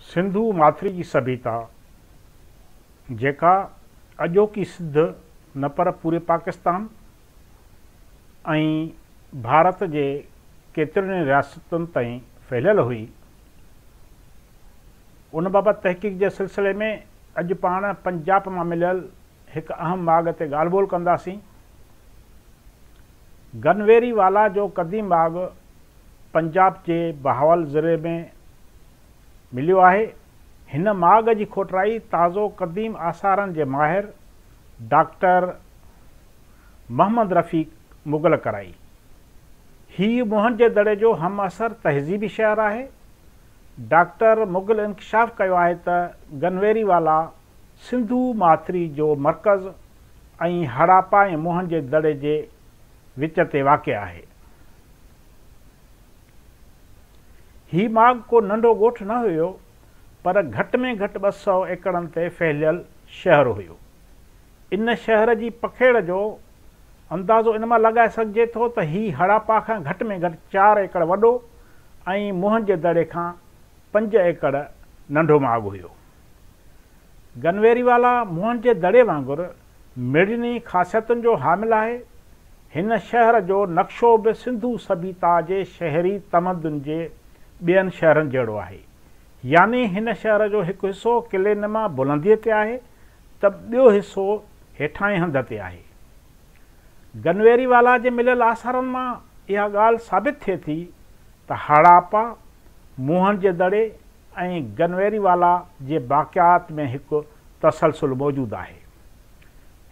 سنڌو ماٿري جي سڀيتا، جيڪا اڄوڪي سنڌ نه پر پوري پاڪستان ۽ ڀارت جي ڪيترين ئي رياستن تائين ڦهليل هئي، ان بابت تحقيق جي سلسلي ۾ اڄ پاڻ پنجاب مان مليل هڪ اهم ماڳ تي ڳالهه ٻولهه ڪنداسين. گنويري والا جو قديم ماڳ پنجاب جي بهاول ضلعي ۾ مليو آهي. هن ماڳ جي کوٽرائي تازو قديم آثارن جي ماهر ڊاڪٽر محمد رفيق مغل ڪرائي. هيء موهن جي دڙي جو همعصر تهذيبي شهر آهي. ڊاڪٽر مغل انڪشاف ڪيو آهي ته گنويري والا سنڌو ماٿري جو مرڪز ۽ هڙاپا ۽ موهن جي دڙي جي وچ تي واقع آهي. هي ماڳ ڪو ننڍو ڳوٺ نه هيو، پر گهٽ ۾ گهٽ 200 ايڪڙن تي ڦهليل شهر هيو. ان شهر جي پکيڙ جو اندازو ان مان لڳائي سگهجي ٿو ته هي هڙاپا کان گهٽ ۾ گهٽ چار ايڪڙ وڏو ۽ موهن جي دڙي کان پنج ايڪڙ ننڍو ماڳ هيو. گنويري والا موهن جي دڙي وانگر مڙني خاصيتن جو حامل آهي. هن شهر جو نقشو به سنڌو سڀيتا جي شهري تمدن جي ٻين شهرن جهڙو آهي. يعني هن شهر جو هڪ حصو قلعي نما بلنديء تي آهي ته ٻيو حصو هيٺاهين هنڌ تي آهي. گنويري والا جي مليل آثارن مان اها ڳالهه ثابت ٿئي ٿي ته هڙاپا، موهن جي دڙي ۽ گنويري والا جي باقيات ۾ هڪ تسلسل موجود آهي.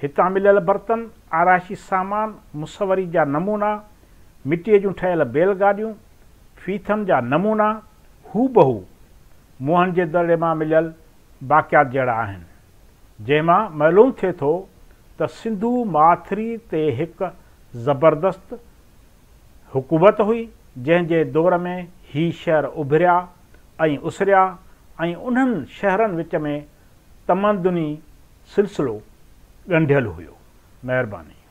هتان مليل برتن، آرائشي سامان، مصوري جا نمونا، مٽيء جون ٺهيل بيل گاڏيون، ڦيٿن جا نمونا هوبهو موهن جي دڙي مان مليل باقيات جهڙا آهن، جنهن مان معلوم ٿئي ٿو ته سنڌو ماٿري تي هڪ زبردست حڪومت هئي، جنهن جي دور ۾ هي شهر اڀريا ۽ اسريا ۽ انهن شهرن وچ ۾ تمدني سلسلو ڳنڍيل هيو. مهرباني.